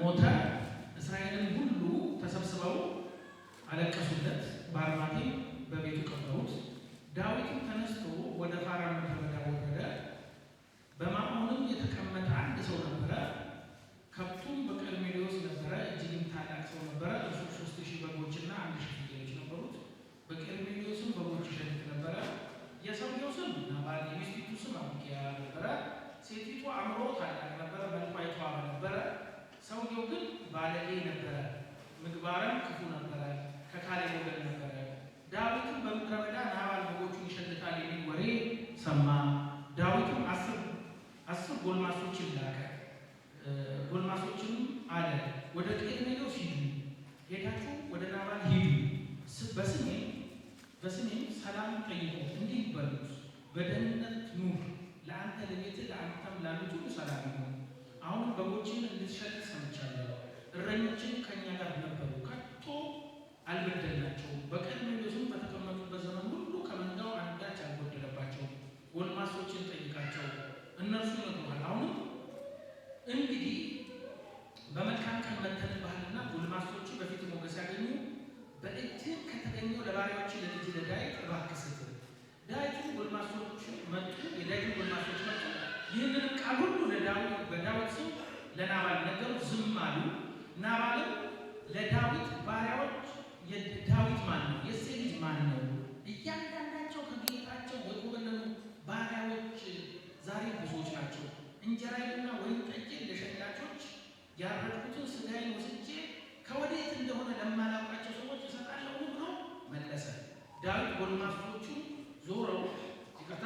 ሞተ። እስራኤልም ሁሉ ተሰብስበው አለቀሱለት፣ በአርማቴም በቤቱ ቀበሩት። ዳዊትም ተነስቶ ወደ ፋራን ምድረ በዳ ወረደ። በማዖንም የተቀመጠ አንድ ሰው ነበረ፣ ከብቱም በቀርሜሎስ ነበረ፣ እጅግም ታላቅ ሰው ነበረ። እርሱ 3000 በጎችና 1000 ፍየሎች ነበሩት። በቀርሜሎስም በጎች ይሸልት ነበረ። የሰውየው ስም ናባል፣ የሚስቲቱ ስም አቢግያ ነበረ። ሴቲቱ አእምሮ ታላቅ ነበረ፣ መልኳ የተዋበ ነበረ። ሰውየው ግን ባለጌ ነበረ፣ ምግባረም ክፉ ነበረ፣ ከካሌብ ወገን ነበረ። ዳዊትም በምድረ በዳ ናባል በጎቹን ይሸልታል የሚል ወሬ ሰማ። ዳዊትም 10 ጎልማሶችን ላከ። ጎልማሶችንም አለ፣ ወደ ቀርሜሎስ ሂዱ፣ ሄዳችሁ ወደ ናባል ሂዱ፣ በስሜም ሰላም ጠይቁ፣ እንዲህ በሉት፣ በደህንነት ኑር፣ ለአንተ ለቤትህ ለአንተም ላሉት ሁሉ ሰላም ይሁን። አሁንም በጎችህን እንድትሸልት ሰምቻለሁ። እረኞችህም ከእኛ ጋር ነበሩ፣ ከቶ አልበደልናቸውም። በቀርሜሎስም በተቀመጡበት ዘመን ሁሉ ከመንጋው አንዳች አልጎደለባቸውም። ጎልማሶችን ጠይቃቸው፣ እነርሱ ይነግሩሃል። አሁንም እንግዲህ በመልካም ቀን መጥተንብሃልና ጎልማሶች በፊትህ ሞገስ ያገኙ፣ በእጅህ ከተገኘው ለባሪያዎችህ ለልጅህ ለዳዊት እባክህ ስጥ። ዳዊትም ጎልማሶች መጡ፣ የዳዊትም ጎልማሶች መጡ፣ ይህንንም ቃል ሁሉ ለዳዊት በዳዊት ስም ለናባል ነገሩት፣ ዝም አሉ። ናባልም ለዳዊት ባሪያዎች የዳዊት ማን ነው? የእሴይ ልጅ ማን ነው? እያንዳንዳቸው ከጌታቸው የኮበለሉ ባሪያዎች ዛሬ ብዙዎች ናቸው። እንጀራዬንና ወይን ጠጄን ለሸላቾች ያረድኩትን ስጋዬን ወስጄ ከወዴት እንደሆነ ለማላውቃቸው ሰዎች እሰጣለሁ ብሎ መለሰ። ዳዊት ጎልማሶቹ ዞረው ይቅርታ፣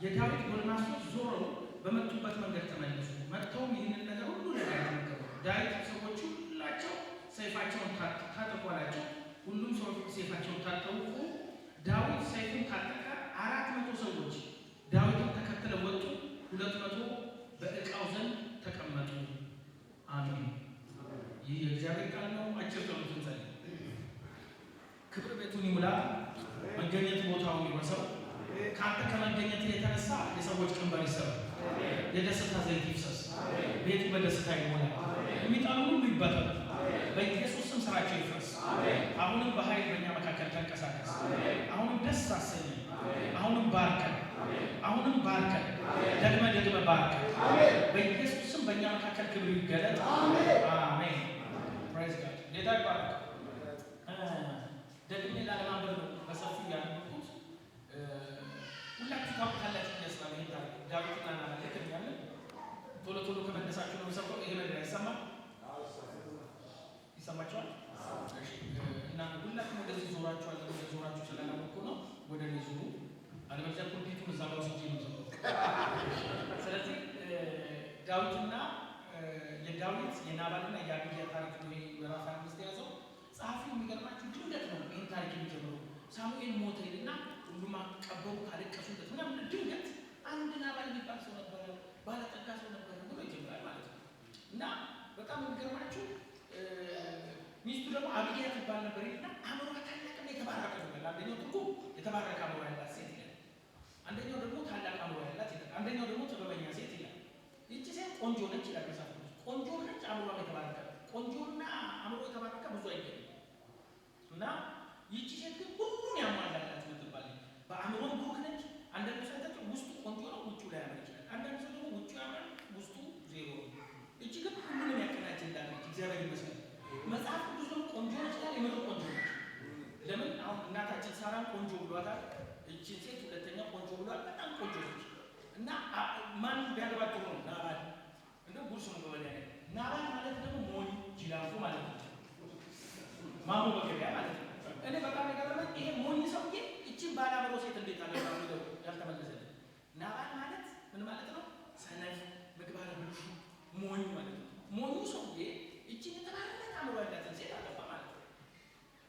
የዳዊት ጎልማሶች ዞረው በመጡበት መንገድ ተመለሱ። መጥተውም ይህንን ነገር ሁሉ ለዳዊት ነገሩ። ዳዊት ሰዎቹ ሁላቸው ሰይፋቸውን ታጠቁ አላቸው። ሁሉም ሰዎች ሰይፋቸውን ታጠቁ። ዳዊት ሰይፉን ታጠቀ። 400 ሰዎች ዳዊትን ተከትለው ወጡ። 200 በዕቃው ዘንድ ተቀመጡ። አሜን። ይህ የእግዚአብሔር ቃል ነው። አጭር ጸሎት እንጸልይ። ክብር ቤቱን ይሙላ፣ መገኘት ቦታውን ይወሰው። ከአንተ ከመገኘት የተነሳ የሰዎች ቀንበር ይሰበር፣ የደስታ ዘይት ይፍሰስ፣ ቤቱ በደስታ ይሞላ፣ የሚጠሉ ሁሉ ይበተኑ፣ በኢየሱስ ስም ስራቸው ይፍረስ። አሁንም በኃይል በእኛ መካከል ተንቀሳቀስ። አሁንም ደስ አሰኘን። አሁንም ባርከን። አሁንም ባርከን። ደግመ ደግመ ባርከን። በኢየሱስ ስም በእኛ መካከል ክብር ይገለጥ። አሜን። Praise God። ጌታ ይባረክ። ደግሜ ላለማንበብ ነው በሰፊው ያነበብኩት። ሁላችሁ ታውቁታላችሁ ይመስላል ይሄን ታሪክ፣ ዳዊትና ናባል። ልክ ነኝ አይደል? ቶሎ ቶሎ ከመለሳችሁ ነው የምሰብከው። ይሄ ነገር አይሰማም? ይሰማችኋል? እሺ፣ እና ሁላችሁም ወደዚህ ዞራችኋል። ወደ ዞራችሁ ስላላወቅኩ ነው። ወደ እኔ ዙሩ። አለበለዚያ pulpit ኡን እዛ ጋር ወስጄ ነው የምሰብከው። ስለዚህ ዳዊትና የዳዊት የናባልና የአቢግያ ታሪክ ነው ይሄ ምዕራፍ 25 የያዘው። ጸሐፊው የሚገርማችሁ ድንገት ነው ይህን ታሪክ የሚጀምረው። ሳሙኤል ሞተ ይልና ሁሉም ቀበሩ፣ ካለቀሱለት ምናምን ድንገት አንድ ናባል የሚባል ሰው ነበረ፣ ባለጠጋ ሰው ነበረ ብሎ ይጀምራል ማለት ነው። እና በጣም የሚገርማችሁ ሚስቱ ደግሞ አቢግያ ትባል ነበር ይልና አእምሯ ታላቅና የተባረከ ነው ይላል። አንደኛው ትርጉም የተባረከ አእምሮ ያላት ሴት ይላል። አንደኛው ደግሞ ታላቅ አእምሮ ያላት ይላል። አንደኛው ደግሞ ጥበበኛ ሴት ይላል። ይቺ ሴት ቆንጆ ነች ይላል መጽሐፍ ቅዱስ። ቆንጆ ነች፣ አእምሯም የተባረከ። ቆንጆና አእምሮ የተባረከ ብዙ አይገኝም። እና ይቺ ሴት ግን ሁሉን ያሟላላት የምትባል ነች። በአእምሮም ብሩክ ነች። አንዳንዱ ሰው አይታችሁ ውስጡ ቆንጆ ነው፣ ውጩ ላይ ያምር ይችላል። አንዳንዱ ሰው ደግሞ ውጩ ያምራል፣ ውስጡ ዜሮ ነው። እቺ ግን ሁሉንም ያቀናጀላት ነች። እግዚአብሔር ይመስገን። መጽሐፍ ቅዱስ ደግሞ ቆንጆ ነች ይላል። የምር ቆንጆ ነች። ለምን አሁን እናታችን ሳራን ቆንጆ ብሏታል። እቺን ሴት ሁለተኛ ቆንጆ ብሏል። በጣም ቆንጆ ነች። እና ማን ቢያገባት ጥሩ ነው? ናባል። እንደው ጉርስ ነው በመድኃኒዓለም። ናባል ማለት ደግሞ ሞኝ ጅላፉ ማለት ነው። ማሞ በገበያ ማለት ነው። እኔ በጣም የገረመኝ ይሄ ሞኝ ሰውዬ እቺን ባላምሮ ሴት እንዴት አገባ የሚለው ያልተመለሰልኝ። ናባል ማለት ምን ማለት ነው? ሰነፍ፣ ምግባረ ብልሹ፣ ሞኝ ማለት ነው። ሞኙ ሰውዬ እቺን የተባረከ አእምሮ ያላትን ሴት አገባ ማለት ነው።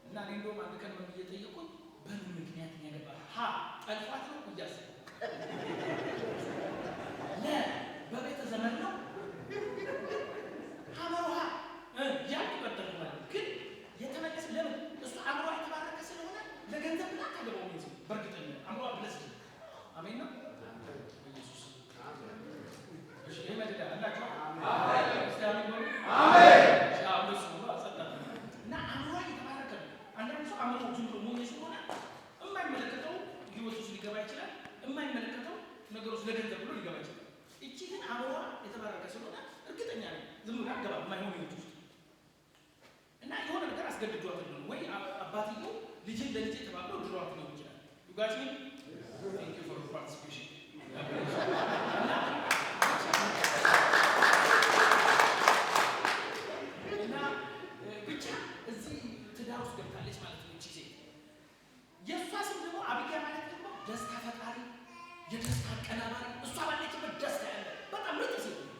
እና እኔ እንደውም አንድ ቀን ምን ብዬ ጠየቁኝ፣ በምን ምክንያት ነው ያገባት? ሀ ጠልፏት ነው እያሰብኩ፣ ለ በቤተ ዘመድ ነው፣ ሐመሩ ሐ ያልኩ ቀጠልኩ ማለት ነው። ግን የተመለሰ ለምን እሱ አእምሯ የተባረከ ስለሆነ ለገንዘብ ብላ አታገባውም። ይሄን ሰው በእርግጠኝነት አእምሯ blessed ነው። አሜን ነው በኢየሱስ። እሺ፣ ይሄ መደዳ አላችሁ? እስቲ አሜን በሉ። ባይሆን ህይወት ውስጥ እና የሆነ ነገር አስገድዷት ነው ወይ አባትየው ልጅን ለልጄ ተባብለው ድሯት ሊሆን ይችላል። You got me? Thank you for participation. እና ብቻ እዚህ ትዳር ውስጥ ገብታለች ማለት ነው። እቺ ሴት የእሷ ስም ደግሞ አቢጊያ ማለት ደግሞ ደስታ ፈጣሪ፣ የደስታ አቀናባሪ፣ እሷ ባለችበት ደስታ ያለ በጣም ምርጥ ሴት ነው።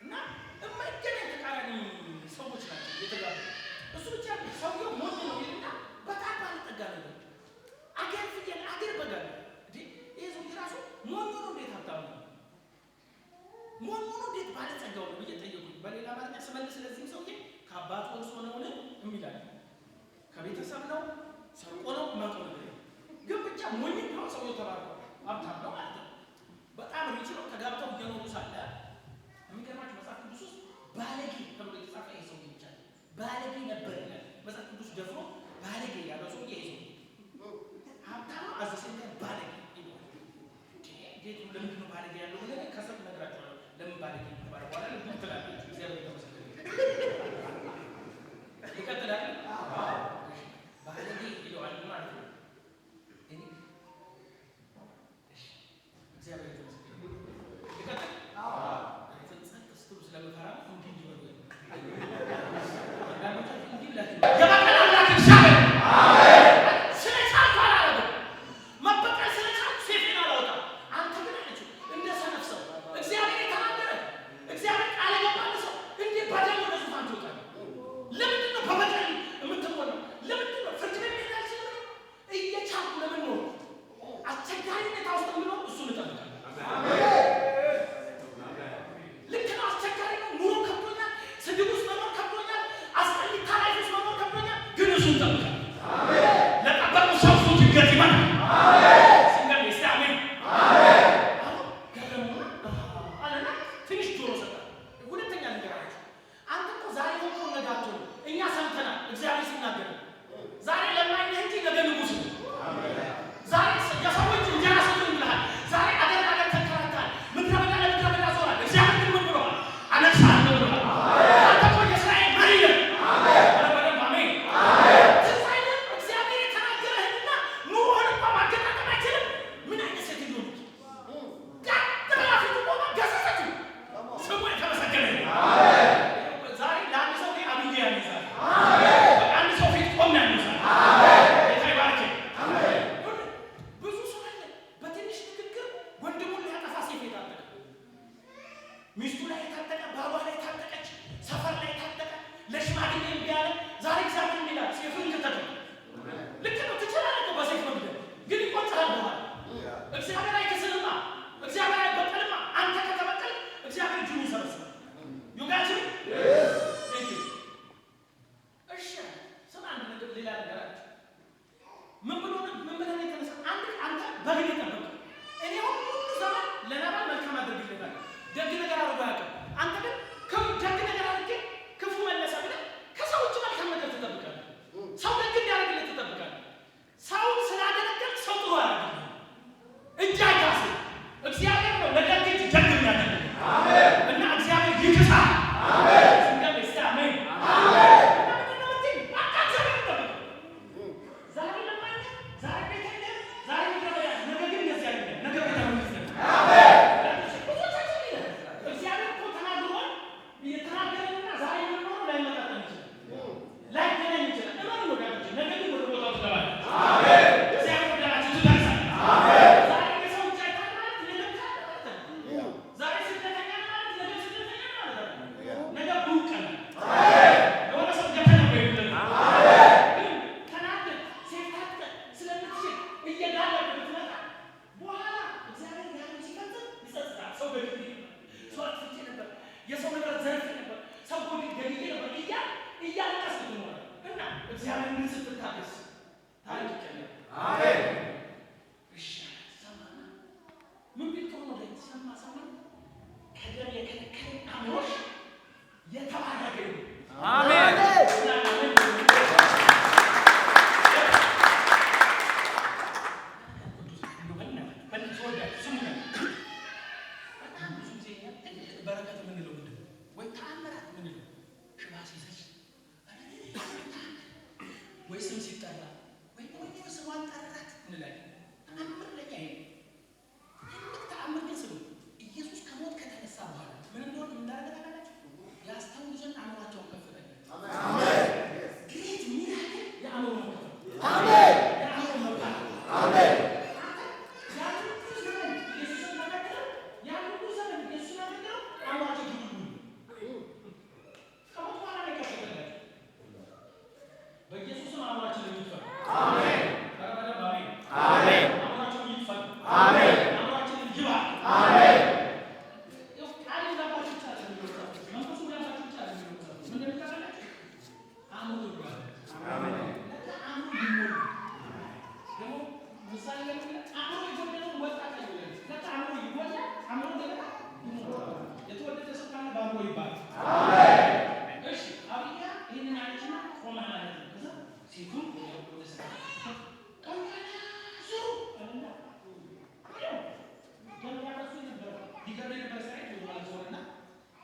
እና የማይገናኝ ተቃራኒ ሰዎች ናቸው የተጋቡ። እሱ ብቻ ሰውየው ሞኝ ነው ይልና በጣም ባለጠጋ ነው። አገር ፍየል አገር በጋ ነው። እንዴ፣ ይህ ሰውዬ ራሱ ሞኝ ሆኖ እንዴት ሀብታም ነው? ሞኝ ሆኖ እንዴት ባለጸጋው ነው ብዬ ጠየቁኝ። በሌላ አማርኛ ስመልስ ለዚህም ሰውዬ ከአባቱ ወርሶ ነውን የሚላል፣ ከቤተሰብ ነው፣ ሰርቆ ነው፣ የማውቀው ነገር የለም። ግን ብቻ ሞኝ ቢሆን ሰውዬው ተባርኳል፣ ሀብታም ነው ማለት ነው። በጣም rich ነው። ተጋብተው እየኖሩ ሳለ የሚገርማችሁ መጽሐፍ ቅዱስ ውስጥ ባለጌ ተብሎ የተጻፈ ይሄ ሰውዬ ብቻ ነው። ባለጌ ነበር ይላል መጽሐፍ ቅዱስ። ደፍሮ ባለጌ ያለው ሰውዬ ይሄ ሰውዬ ሀብታም ነው። At the same time ባለጌ ይለዋል። እንዴት ነው? ለምንድን ነው ባለጌ ያለው ብለህ ከስር እነግራቸዋለሁ። ለምን ባለጌ ተባለ በኋላ ልብ ትላለች። እግዚአብሔር የተመሰገነ ይቀጥላል። ባለጌ ይለዋል ማለት ነው። እኔ እሺ፣ እግዚአብሔር የተመሰገነ ይቀጥል። ጸጥ ስትሉ ስለምፈራ እንዲህ እንዲበሉ፣ አንዳንዶቻችሁ እንዲህ ብላችሁ የበቀል አምላክ እግዚአብሔር ስለቻልኩ አላደረግም። መበቀል ስለቻልኩ ሴፌን አላወጣም። አንተ ግን አለችው እንደ ሰነፍ ሰው፣ እግዚአብሔር የተናገረ፣ እግዚአብሔር ቃል የገባልህ ሰው እንዴት በደም ወደ ዙፋን ትወጣለህ? ለምንድን ነው በበቀል የምትሞላው? ለምንድን ነው ፍርድ ቤት መሄድ አልችልም? እየቻልኩ ለምን ኖርኩ? አስቸጋሪ ሁኔታ ውስጥ የምኖር እሱን እጠብቃለሁ። ልክ ነው። አስቸጋሪ ነው። ኑሮ ከብዶኛል። ስድብ ውስጥ መኖር ከብዶኛል። አስጠሊታ life ውስጥ መኖር ከብዶኛል። ግን እሱን እጠብቃለሁ። ለጠበቁ ሰው እሱ ድንገት ይመጣል። ሲንገር እስቲ አሜን። አሁን ገረመውና አለና ትንሽ ጆሮ ሰጣል። ሁለተኛ ነገር አለችው። አንተ እኮ ዛሬ ሆንከውን ነገ አትሆንም። እኛ ሰምተናል እግዚአብሔር ሲናገር። ዛሬ ለማኝ ነህ እንጂ ነገ ንጉሥ ነው። ዛሬ የሰዎች እንጀራ ስጡኝ ብለሃል። ዛሬ አገር አገር ተንከራተሃል። ምድረ በዳ ለምድረ በዳ ዞራል። እግዚአብሔር ግን ምን ብለዋል? አነግሣለሁ ብለዋል። አንተ እኮ የእስራኤል መሪ ነህ። ኧረ በደንብ አሜን። ትዝ አይልህም? እግዚአብሔር የተናገረህንና ኑሮህን እንኳን ማገጣጠም አይችልም። ምን አይነት ሴትዮ ነች? ቀጥ ብላ ፊቱ ቆማ ገሰጸችው። ስሙ የተመሰገነ ይሁን። ዛሬ ለአንድ ሰው እኔ አብዬ ያለኝ ዛሬ አንድ ሰው ፊት ቆም ያለኝ ዛሬ ጌታ ይባርክህ። ብዙ ሰው አለ በትንሽ ንግግር ወንድሙን ሊያጠፋ ሴት የታጠቀ፣ ሚስቱ ላይ የታጠቀ፣ ባሏ ላይ የታጠቀች፣ ሰፈር ላይ የታጠቀ፣ ለሽማግሌ እምቢ ያለ። ዛሬ እግዚአብሔር እንዲህ ይላል፣ ሴፍን ክተት። ልክ ነው፣ ትችላለህ እኮ በሴፍ መግደል፣ ግን ይቆጭሃል በኋላ። እግዚአብሔር አይክስህማ፣ እግዚአብሔር አይበቀልማ። አንተ ከተበቀል እግዚአብሔር እጁን ይሰበስባል። You got me? Thank you. እሺ ስም አንድ ነገር ሌላ ነገር አለ። ምን ብሎ ምን ብለህ ነው የተነሳ? አንድ አንተ በግን የጠበቅህ፣ እኔ ሁሉ ዘመን ለናባል መልካም አድርግለታለሁ፣ ደግ ነገር አድርጎ አያውቅም። አንተ ግን ደግ ነገር አድርጌ ክፉ መለሰ ብለህ ከሰው ውጭ መልካም ነገር ትጠብቃለህ። ሰው ደግ እንዲያደርግልህ ትጠብቃለህ። ሰውን ስላገለገልክ ሰው ጥሩ አያደርግልህም። እጅ አይካስም። እግዚአብሔር ነው ለደግ እጅ ደግ የሚያደርግልህ እና እግዚአብሔር ይክሳል። ስንገል እስቲ አሜን። እና ምንድን ነው የምትይኝ? በቃ እግዚአብሔር ይጠብቅ። ዛሬ ለማኝ፣ ዛሬ ቤት የለህም፣ ዛሬ ምድረ በዳ ነህ። ነገ ግን እንደዚህ አይደለም። ነገ ቤተ መንግስት ነህ። ብዙዎቻችን ይላል እግዚአብሔር እኮ ተናግሮን የተናገረንና ዛሬ የምንኖረው ላይመጣጠን ይችላል፣ ላይገናኝ ይችላል። እመኑ ወዳጆች፣ ነገ ግን ወደ ቦታው ትገባለህ። እግዚአብሔር ወዳላችሁ ትደርሳለህ። ዛሬ የሰው እጅ አይታል ማለት ነገ ታለ ማለት ነው። ዛሬ ስደተኛ ነህ ማለት ነገ ስደተኛ ነህ ማለት አይደለም። ነገ ብሩህ ቀን ነው። የሆነ ሰው እየተነበየ ይብለናል። ግን ተናደህ ሴት ታጥቀህ ስለምትችል እየጋለብክ ብትመጣ በኋላ እግዚአብሔር ያንን ሲፈጽም ይጸጽታል። ሰው ገድዬ ነበር፣ ሰው አጥፍቼ ነበር፣ የሰው ንብረት ዘርፌ ነበር፣ ሰው ገድዬ ነበር እያል እያለቀስክ ትኖራለህ እና እግዚአብሔር ግን ስትታገስ ታሪክ ይቀየራል። እሺ ሰማና ምን ቢል ጥሩ ነው? ሰማ ሰማ፣ ከደም የከለከለኝ አእምሮሽ የተባረከ ይሁን። አሜን። በጣም ብዙ ጊዜ እኛ ትልቅ በረከት የምንለው ምንድን ነው? ወይ ተአምራት የምንለው ስም ሲጠራ ወይ ወይ ስሟን ጠራት እንላለን። ተአምር ለኛ ይሄ ነው። ትልቅ ተአምር ግን ስሙ፣ ኢየሱስ ከሞት ከተነሳ በኋላ ምን እንደሆነ ምን እንዳደረገ ታውቃላችሁ? ያስተውሉ ዘንድ አእምሯቸውን ከፈተላቸው። Great miracle የአእምሮ መከፈት፣ የአእምሮ መባረክ። ያን ሁሉ ዘመን ኢየሱስን ተከትለው፣ ያን ሁሉ ዘመን ኢየሱስን አገልግለው አእምሯቸው ድቡልቡል፣ ከሞት በኋላ ነው የከፈተላቸው። በኢየሱስም አእምሯችንን ይክፈት። ኧረ በደንብ አሜን። አእምሯችንን ይክፈት። አእምሯችንን ይባርክ። ይኸው ቃል እንዳባችሁ ብቻ አይደለም የሚለው መጽሐፍ ቅዱስ፣ መንፈሱ እንዳላችሁ ብቻ አይደለም የሚለው መጽሐፍ ቅዱስ። ምን እንደሚል ታውቃላችሁ? አእምሮ ይባላል። ለካ አእምሮ ይሞላል። ደግሞ ምሳሌ ላይ ምን ይላል? አእምሮ የጎደለውን ወጣት ይላል። ለካ አእምሮ ይሞላል። አእምሮ እንደገና ይሞላል። የተወደደ ሰው ካለ በአእምሮ ይባላል። እሺ፣ አብያ ይህንን አለችና ቆመ ማለት ነው። ከዛ ሴቱን ወደ ስራ ቀኝ ዙሩ አለና ወዲያው ደም ያፈሱ የነበረ ሊገድለው የነበረ ሰራዊት ወደ ኋላ ዞረና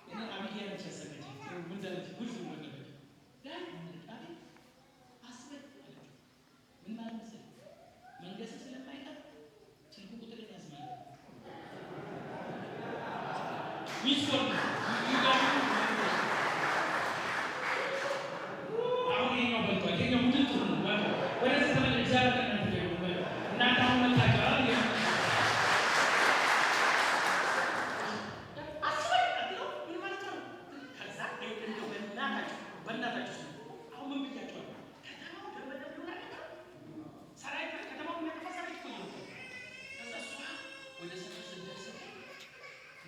እኔ አቢጊያ ነች ያሰገች ምን እንዳለች ጉድ ዝም ብሎ ነበር። ዳዊት አቤት አስበኝ አለችው። ምን ማለት መሰለህ? መንገስ ስለማይቀር ስልክ ቁጥርን ያዝ ማለት ነው። ሚስት ወልድ አሁን ይሄኛው በልቷል። ይሄኛው ቡድን ጥሩ ነው። ወደዚህ ተመለስ። እግዚአብሔር ከእናንተ ጋር ይሁን። እናንተ አሁን መታችኋል። አስበኝ አትለው ምን ማለት ነው? ከዛ እንደው በእናታችሁ በእናታችሁ ስሙ። አሁን ምን ብያቸዋለሁ? ከተማው ደም በደም ሊሆን አይደለም። ሰራዊት ከተማውን የሚያጠፋ ሰራዊት እኮ እየመጣ ነው። ከዛ እሷ ወደ ሰፈር ስትደርስ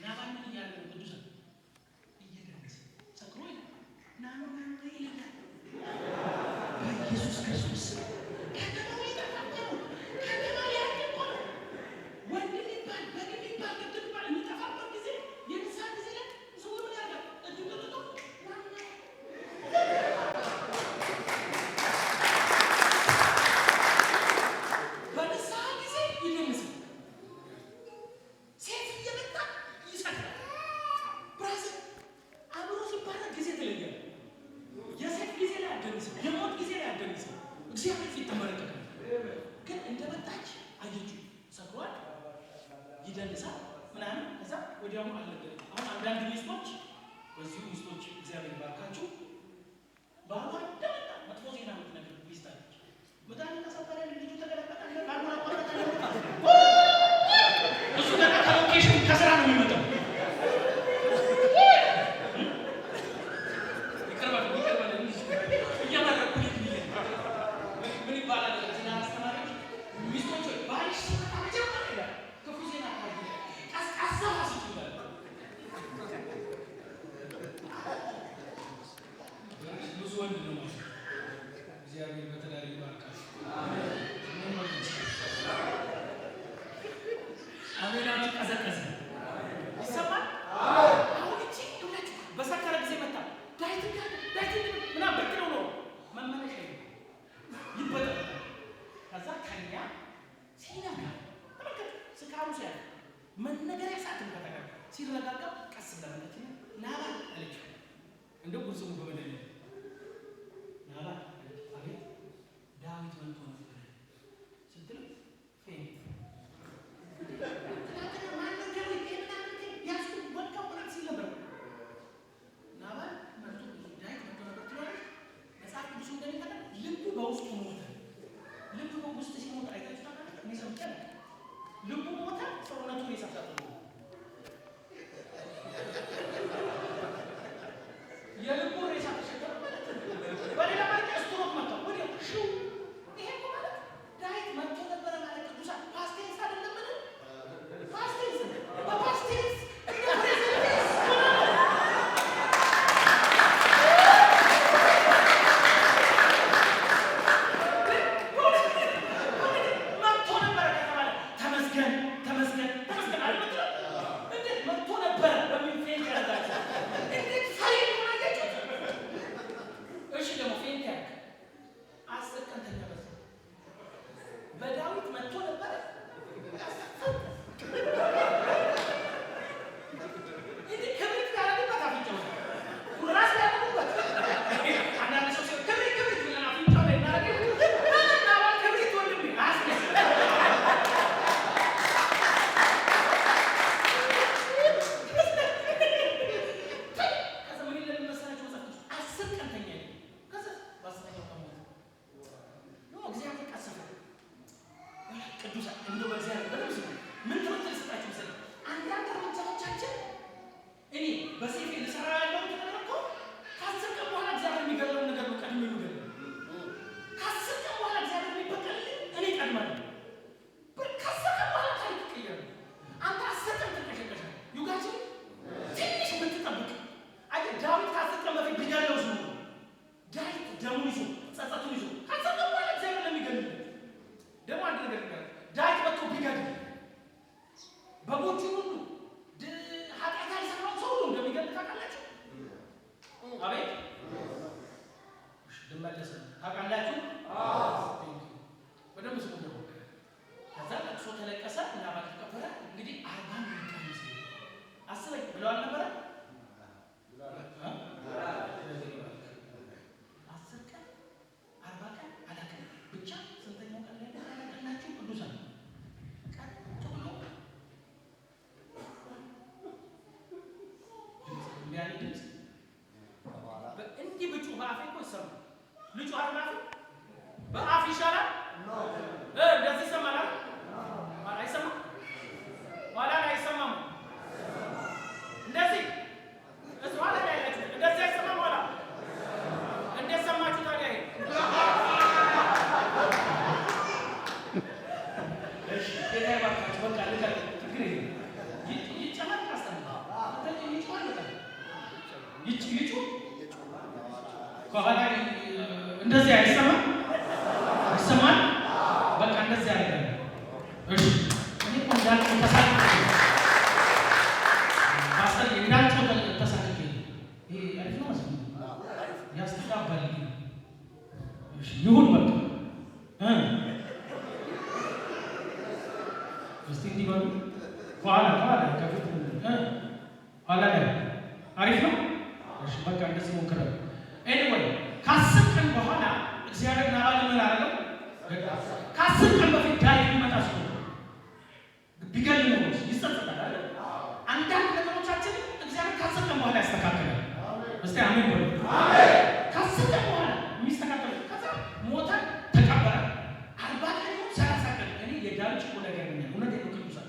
ናባል ምን እያለ ነው? ቅዱሳን እየደነሰ ሰክሮ ይላል። ና ና ና ይለኛል። በኢየሱስ ክርስቶስ ስም ከተማው ሊጠፋ እኮ ነው። ከተማው ሊያልቅ እኮ ነው። ወንድ የሚባል፣ በግ የሚባል፣ ከብት የሚባል የሚጠፋበት ጊዜ፣ የንስሐ ጊዜ ላይ ሰው ምን ያደርጋል? እጁን ጠጥቶ ና ና። በንስሐ ጊዜ ይደንሳል። ሴት እየመጣ ይሰክራል። Brother፣ አእምሮ ሲባረክ ጊዜ ትለያለህ። የሴት ጊዜ ላይ አትደንስም። የሞት ጊዜ ላይ አትደንስም። እግዚአብሔር ፊት ትመረቀቃለህ። ግን እንደመጣች አየችው፣ ሰክሯል፣ ይደንሳል ምናምን። ከዛ ወዲያውኑ አልነገረችም። አሁን አንዳንድ ሚስቶች፣ በዚሁ ሚስቶች እግዚአብሔር ባርካችሁ፣ ባሏ እንደመጣ መጥፎ ዜና የምትነግር ሚስት አለች። ምጣድ ተሰበረ፣ ልጁ ተገለበጠ፣ ባሏ ቆረጠ። እሱ ገና ከ location ከስራ ነው የሚመጣው። ይቅር በሉ፣ ይቅር በሉ። እየመረኩ ልጅ ብዬ ምን ይባላል? ትዳር አስተማሪዎች ሚስቶች ሆይ፣ ባልሽ ሲመጣ መጀመሪያ ይላል ክፉ ዜና አታርጉ ይላል። ቀዝቃዛ ውሃ ስጡ ይላል። ብዙ ወንድ ነው ማለት ነው። እግዚአብሔር በትዳር ይባርካችሁ። ምን ማለት ነው? አሜናችሁ ቀዘቀዘ ይሰማል። አሁን እቺ እውነት በሰከረ ጊዜ መታ ዳዊት እንዲህ አለ፣ ዳዊት እንዲህ ምናምን ብትለው ነው መመለሻ የለም፣ ይበጠበጣል። ከዛ ተኛ። ሲነጋ ተመልከት፣ ስካሩ ሲያልፍ መነገሪያ ሰዓትም ከተጋጋ ሲረጋጋ ቀስ ብላ መጣችና ናባል አለችው። እንደው ጉድ ስሙ፣ በመድኃኒዓለም ናባል አለችው። አቤት፣ ዳዊት መጥቶ ነበረ ስትለው faint። ትናንትና ማነው ዳዊት ምናምን ያዝኩ ወጣው ምናምን ሲል ነበር። ናባል መጥቶ ዳዊት መጥቶ ነበር ትለዋለች። መጽሐፍ ቅዱስ እንደሚናገር ልቡ በውስጡ ሞተ። ልቡ በውስጥ ሲሞት አይታችሁ ታውቃላችሁ? እኔ ሰምቼ አላውቅም። ልቡ ሞተ፣ ሰውነቱ ሬሳ ሳጥን ነው። የልቡ ሬሳ ተሸከመ ማለት ነው። በሌላ መልክ ስትሮክ መጣ ወዲያው ሽው። ይሄ እኮ ማለት ልመለስ ነው። ታውቃላችሁ? በደንብ ስሙ። ደግሞ ከዛ ለቅሶ ተለቀሰ፣ ናባል ተቀበረ። እንግዲህ 40 ቀን አስበኝ ብለዋል ነበረ። 10 ቀን 40 ቀን አላውቅም፣ ብቻ ስንተኛው ቀን ላይ ታላቀላችሁ ቅዱሳን ቀጥ ብሎ እንዲህ ያለ ድምፅ እንዲህ ብጩህ በአፌ እኮ ይሰማል። ልጩህ አይደል? በአፌ በአፍ ይሻላል። እንደዚህ ይሰማል አይደል? አይሰማም? ኋላ ላይ አይሰማም። እንደዚህ እዚህ ኋላ ላይ ያላችሁ እንደዚህ አይሰማም። ኋላ እንዴት ሰማችሁ ታዲያ? ይሄ እሺ፣ ጌታ ይባርካችሁ። በቃ ልቀጥል፣ ችግር የለም። ይጨመር አስተምር ይጮሃል። በጣም ይጩህ ከኋላ እንደዚህ አይሰማም? ይሰማል። በቃ እንደዚህ አደርጋለሁ። እሺ፣ እኔ እኮ እንዳልጮህ ተሳቅቄ፣ ፓስተር፣ እንዳልጮህ ተሳቅቄ። ይሄ አሪፍ ነው መሰለኝ፣ ያስተጋባል። እሺ ይሁን በቃ እስቲ እንዲህ በሉ። ከኋላ ከኋላ ከፊት ኋላ ላይ አሪፍ ነው። እሺ በቃ እንደዚህ ሞክረን። Anyway ከ10 ቀን በኋላ እግዚአብሔር ናባል ምን አደረገው? ከ10 ቀን በፊት ዳዊት ቢመጣ ሲሆን ቢገል ኖሮ ይጸጸታል አይደል? አንዳንድ ነገሮቻችን እግዚአብሔር ከ10 ቀን በኋላ ያስተካክላል። እስቲ አሜን በሉ። ከ10 ቀን በኋላ የሚስተካከል። ከዛ ሞተ፣ ተቀበረ። 40 ቀን ይሁን 30 ቀን እኔ የዳዊት ጭቆ ነገር ነው። እውነቴን ነው። ቅዱሳን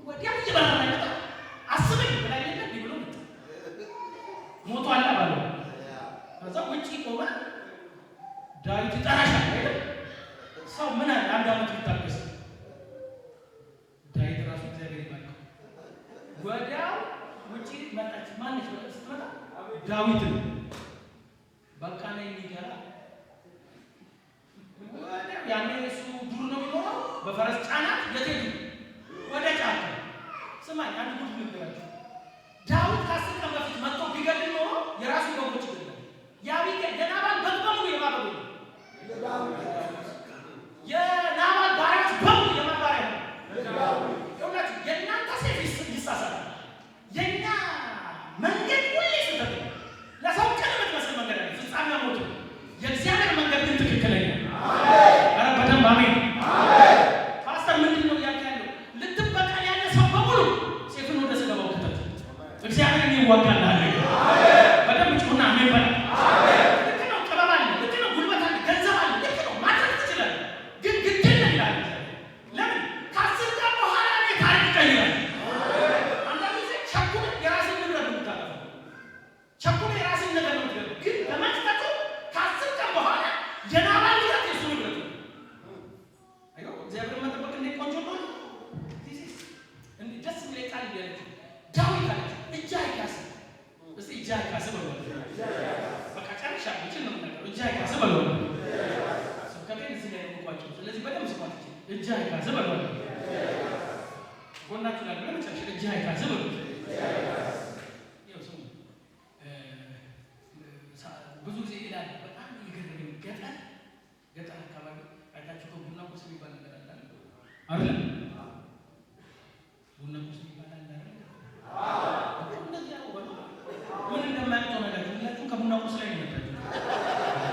ወዲያው እየበረረ ይመጣ አስበኝ ብላኝ የለ እንዲህ ብሎ መጣ። ሞቶ አለ ባለው ከዛ ውጭ ቆመ። ዳዊት ይጠራሻል አይደል? ሰው ምን አለ አንድ ዓመት ቢታገስ። ዳዊት ራሱ እግዚአብሔር ይባርከው። ወዲያው ውጪ መጣች። ማነች ስትመጣ ዳዊት ነው። በቃ ነኝ ይገራ ወዲያው ያኔ እሱ ዱር ነው የሚኖረው። በፈረስ ጫናት። የት ሄዱ? ወደ ጫካ። ስማኝ አንድ ጉድ ልንገራችሁ። ዳዊት ከ10 ቀን በፊት መጥቶ ቢገድል ኖሮ የራሱን በጎች ይገድላል። የናባል በግ በሙሉ የማ በጎች ነው? የናባል ባሪያዎች በሙሉ የማ ባሪያ ነው? ይኸውላችሁ የእናንተ ሰይፍ ይሳሳታል። የእኛ መንገድ ሁሌ ስህተት ነው። ለሰው ቅን የምትመስል መንገድ አለ፣ ፍጻሜዋ ሞት ነው። የእግዚአብሔር መንገድ ግን ትክክለኛ ነው። ኧረ በደንብ አሜን። ፓስተር ምንድን ነው እያልክ ያለው? ልትበቀል ያለ ሰው በሙሉ ሰይፍን ወደ ሰገባው ክተት። እግዚአብሔር ይዋጋልሃል። በደንብ ጩሁና አሜን በል። ልክ ነው፣ ጥበብ አለ፣ ልክ ነው፣ ጉልበት አለ፣ ገንዘብ አለ፣ ልክ ነው፣ ማድረግ ትችላለህ። ግን ግድ የለም ይላል እግዚአብሔር። ለምን ከ10 ቀን በኋላ እኔ ታሪክ እቀይራለሁ። አንዳንድ ጊዜ ቸኩለህ የራስን ንብረት ነው የምታጠፋው። ቸኩለህ የራስን ነገር ነው የምትገለው። ግን በመክተቱ ከ10 ቀን በኋላ የናባል ንብረት የሱ ንብረት ነው። አዮ እግዚአብሔር መጠበቅ እንዴት ቆንጆ እንደሆነ። This is እንዴ ደስ የሚል ቃል እያለች ዳዊት አለች፣ እጅ አይካስ። እስቲ እጅ አይካስ በሉ። በቃ ጨርሻለሁ። ይችል ነው የምናገረው። እጅ አይካስ በሉ። ስብከቴን እዚህ ላይ ነው የምቋጨው። ስለዚህ በደንብ ስሟት። እጅ አይካስ በሉ። ጎናችሁ ላይ ለመጨረሻ እጅ አይካስ በሉ። ይኸው ስሙ፣ ብዙ ጊዜ ይላል በጣም የገረመኝ ገጠር ገጠር አካባቢ አይታችሁ ቡና ቁርስ የሚባል ነገር አለ አይደል? ቡና ቁርስ የሚባል አለ አይደል? እንደዚህ ያው በሉ ምን እንደማያውቅ ነገር ሁላችሁ ከቡና ቁርስ ላይ ነው የመጣችሁት።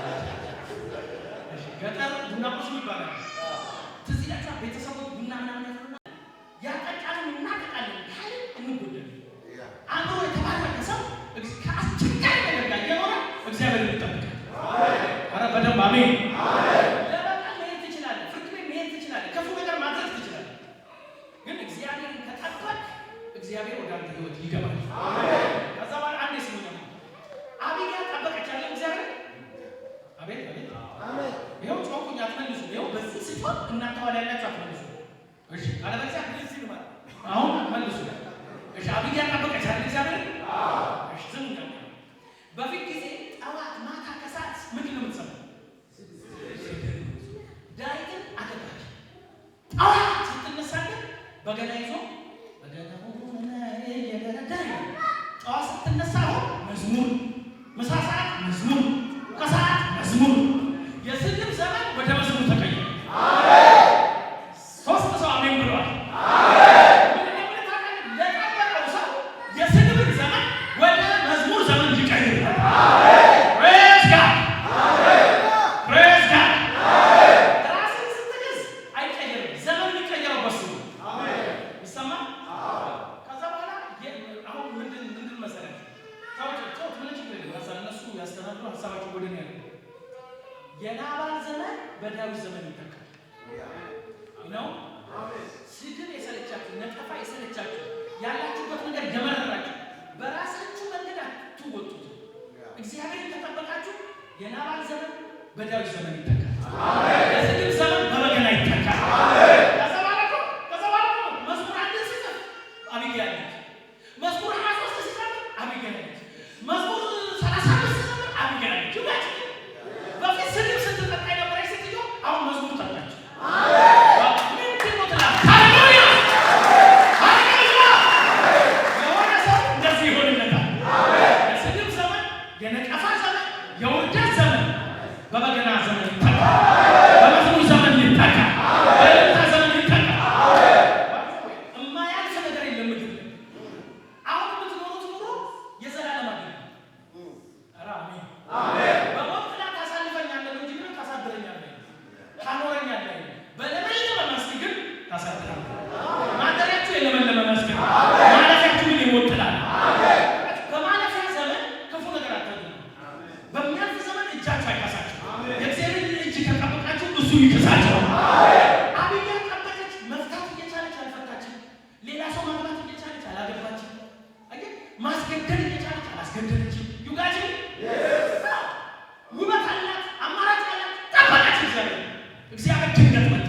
እሺ ገጠር ቡና ቁርስ የሚባል አለ። ትዝ ይላችኋል? ቤተሰቦች ቡና ምናምን ያፈሉና ያጠቃልን እናጠቃለን ካልን እንጎዳለን። አእምሮ የተባረከ ሰው ከአስቸጋሪ ነገር ጋር እየኖረ እግዚአብሔር ይጠብቃል። ኧረ በደንብ አሜን። ለበቀል መሄድ ትችላለህ፣ ፍርድ ቤት መሄድ ትችላለህ፣ ክፉ ነገር ማድረግ ትችላለህ። ግን እግዚአብሔርን ከጠበቅ እግዚአብሔር ወደ አንተ ህይወት ይገባል። ከዛ በኋላ አንዴ ስሙ ደግሞ አቢግያ ጠበቀች አለ እግዚአብሔር። አቤት አቤት፣ ይኸው ጮኩኝ፣ አትመልሱ። ይኸው በዚህ ስጮህ እናንተ ኋላ ያላችሁ አትመልሱ። እሺ፣ አለበለዚያ እንደዚህ ነው ማለት አሁን መልሱ። እሺ፣ አቢግያ ጠበቀች አለ እግዚአብሔር። እሺ፣ ዝም ነው። በፊት ጊዜ ጠዋት ማታ ከሰዓት ምንድን ነው የምትሰማው? ዳዊትን አገባች። ጠዋት ስትነሳ ግን በገና ይዞ በገና እየደረደረ ጠዋት ስትነሳ አሁን መዝሙር፣ ምሳ ሰዓት መዝሙር፣ ከሰዓት መዝሙር። ብሎ ሀሳባቸው ወደ ነው ያለው። የናባል ዘመን በዳዊት ዘመን ይተካል ነው። ስድብ የሰለቻችሁ፣ ነቀፋ የሰለቻችሁ፣ ያላችሁበት ነገር የመረራችሁ፣ በራሳችሁ መንገድ አትወጡት። እግዚአብሔርን ከጠበቃችሁ የናባል ዘመን በዳዊት ዘመን ይተካል። የስድብ ዘመን በበገና ይተካል። ከዛ በኋላ እኮ መዝሙር 1ን ሲጽፍ አቢግያ አለች። መዝሙር 23 ሲዘምር አቢግያ አለች። መዝሙር 35 ሲዘምር አቢግያ አለች። ይውላችሁ በፊት ስድብ ስትጠጣ የነበረች ሴትዮ አሁን መዝሙር ጠጣች። ምንድን ነው ትላለች። ሃሌሉያ ሃሌሉያ! የሆነ ሰው እንደዚህ ይሆንለታል። የስድብ ዘመን፣ የነቀፋ ዘመን፣ የውርደት ዘመን በበገና ዘመን ይተካል። በመዝሙር ዘመን ይተካል። በእልልታ ዘመን ይተካል። የማያልፍ ነገር የለም ምድር ላይ። አሁን የምትኖሩት ኑሮ የዘላለም አይደለም። ኧረ አሜን። በሞት ጥላ ታሳልፈኛለህ ነው እንጂ ምንም ታሳድረኛለህ፣ ታኖረኛለህ። በለመለመ መስክ ግን ታሳድራለህ። ማደሪያችሁ የለመለመ መስክ ነው። ማለፊያችሁ ግን የሞት ጥላ ነው። በማለፊያ ዘመን ክፉ ነገር አታድርጉ። በሚያልፍ ዘመን እጃችሁ አይካሳችሁ። የእግዚአብሔርን እጅ ከጠበቃችሁ እሱ ይክሳቸዋል። አቢግያ ጠበቀች። መፍታት እየቻለች አልፈታችም። ሌላ ሰው ማግባት እየቻለች አላገባችም። አየህ፣ ማስገደል እየቻለች አላስገደለችም። You got it፣ ውበት አላት፣ አማራጭ አላት። ጠበቀች። እግዚአብሔር ድንገት መጣ።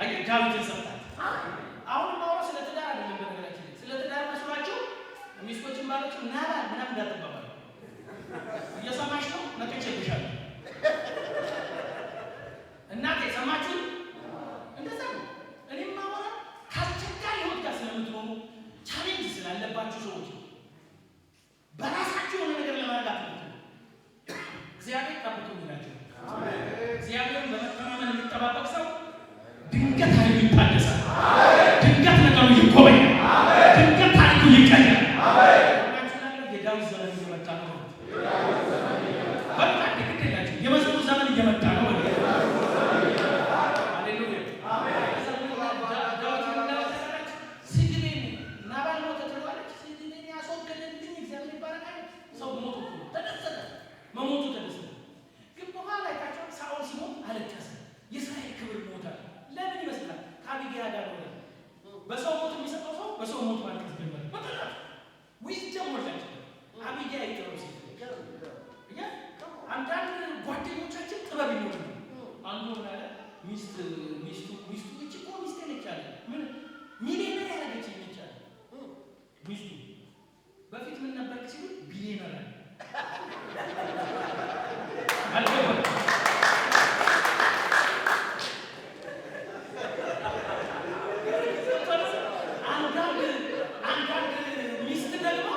አየህ፣ ዳዊትን ሰጣት። አሁን የማወራው ስለ ትዳር አይደለም። በነገራችን ላይ ስለ ትዳር መስሏችሁ ሚስቶችን ባሎችም ናባል ምናምን እንዳትባባሉ። እየሰማሽ ነው? ነቅቼብሻለሁ። እናቴ ሰማችሁ? እንደዛ ነው። እኔ የማወራው ከአስቸጋሪ ህይወት ጋር ስለምትኖሩ፣ challenge ስላለባችሁ ሰዎች ነው። በራሳችሁ የሆነ ነገር ለማድረግ አትሞክሩ። እግዚአብሔር ጠብቁ ይላቸው። እግዚአብሔርን በመተማመን የሚጠባበቅ ሰው ድንገት ኃይሉ ይታደሳል። ድንገት ነገሩ ይጎበኛል። ድንገት ታሪኩ ይቀየራል። የዳዊት ዘመን እየመጣ ነው። በቃ ግድ የላችሁ፣ የመዝሙር ዘመን እየመጣ ነው። ሃሌሉያ። ዳዊት ምን እንዳለ፣ ስድቤን ናባል ሞተ ትለዋለች። ስድቤን ያስወገደልኝ እግዚአብሔር ይባረካል። ሰው ሞቶ እኮ ተደሰተ፣ መሞቱ ተደሰተ። ግን በኋላ አይታችኋል፣ ሳኦል ሲሞት አለቀሰ። የእስራኤል ክብር ሞታል። ለምን ይመስላል? ከአቢግያ ጋር ሆነ። በሰው ሞት የሚሰጠው ሰው በሰው ሞት ማልቀስ ጀመረ። በጥላት wisdom ሞላች። አቢግያ የጥበብ ሴት ነች። አንዳንድ ጓደኞቻችን ጥበብ ይሞቱ። አንዱ ምን አለ? ሚስት ሚስቱ ሚስቱ እቺ እኮ ሚስቴ ነች አለ። ምን ሚሊዮነር ያደረገችኝ ነች አለ ሚስቱ። በፊት ምን ነበርክ ሲሉ ቢሊዮነር አለ። አልገባም። አንዳንድ ሚስት ደግሞ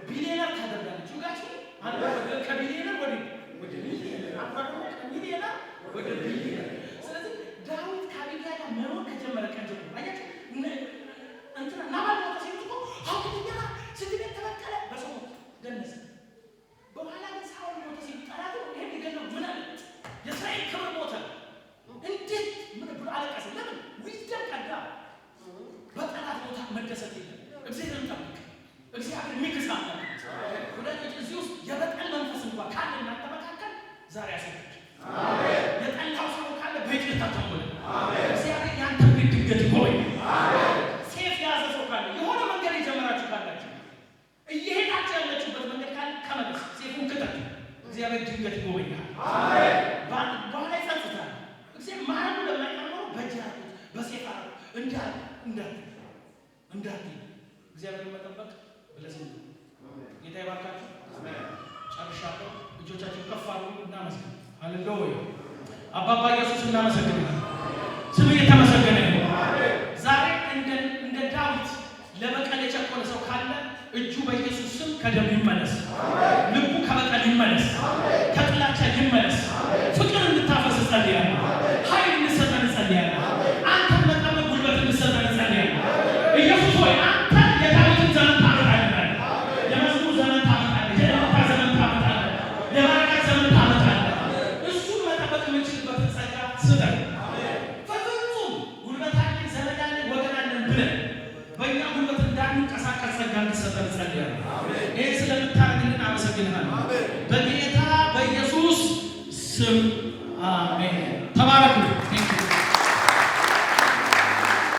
ቢሊዮነር ታደርጋለች። You got አንዷ ከቢሊዮነር ወደ ሚሊዮነር፣ አንዷ ደግሞ ከሚሊዮነር ወደ ቢሊዮነር። ስለዚህ ዳዊት ከአቢግያ ጋር መኖር ከጀመረ ቀን ጀምሮ አያችሁ፣ እንትና ናባል ሞተ ሲሉት እኮ አሁን ስድቤት ተበቀለ፣ በሰው ሞት ደነሰ። በኋላ ግን ሳኦል ሞተ ሲሉ ጠላቱ ይሄን ሊገለው ምን አለ? የእስራኤል ክብር ሞተ። እንዴት ምን ብሎ አለቀሰ። ለምን? Wisdom ቀዳ። በጠላት ቦታ መደሰት የለም። እግዚአብሔርን ጠብቅ። እግዚአብሔር የሚክስ አምላክ። ወዳጆች፣ እዚህ ውስጥ የበቀል መንፈስ እንኳን ካለ እናንተ መካከል ዛሬ ያስወግድ። የጠላው ሰው ካለ በይቅርታ ተሞላ። እግዚአብሔር ያንተን ቤት ድንገት ይጎበኛል። ሰይፍ የያዘ ሰው ካለ፣ የሆነ መንገድ የጀመራችሁ ካላችሁ፣ እየሄዳችሁ ያላችሁበት መንገድ ካለ ተመለስ፣ ሰይፉን ክተት። እግዚአብሔር ድንገት ይጎበኛል። በኋላ ይጸጽታል። እግዚአብሔር ማረጉ ለማይቀር ኖሮ በእጅ አድርጉት፣ በሰይፍ አድርጉት እንዳል እንዳት እንዳት እግዚአብሔርን መጠበቅ blessing ነው። ጌታ ይባርካችሁ። ጨርሻለሁ። እጆቻችን ከፍ አድርጉ፣ እናመስግን። ሃሌሉያ። አባባ ኢየሱስ እናመሰግናለን። ስም የተመሰገነ ይሁን። ዛሬ እንደ ዳዊት ለበቀል የቸኮለ ሰው ካለ እጁ በኢየሱስ ስም ከደም ይመለስ፣ ልቡ ከበቀል ይመለስ፣ ከጥላቻ ይመለስ። ፍቅር እንድታፈስ እጸልያለሁ። ኃይል እንድትሰጠን እጸልያለሁ። አንተን መጠበቅ ጉልበት እንድትሰጠን እጸልያለሁ። ኢየሱስ ሆይ፣ አንተ የዳዊትን ዘመን ታመጣልናለህ። የመዝሙር ዘመን ታመጣለህ። የእልልታ ዘመን ታመጣለህ። የበረከት ዘመን ታመጣለህ። እሱን መጠበቅ የምንችልበትን ጸጋ ስጠን። በፍጹም ጉልበት አለን፣ ዘመድ አለን፣ ወገን አለን ብለን በእኛ ጉልበት እንዳንንቀሳቀስ ጸጋ እንድትሰጠን እጸልያለሁ። ይህን ስለምታደርግልን አመሰግንሃለሁ። በጌታ ስም አሜን።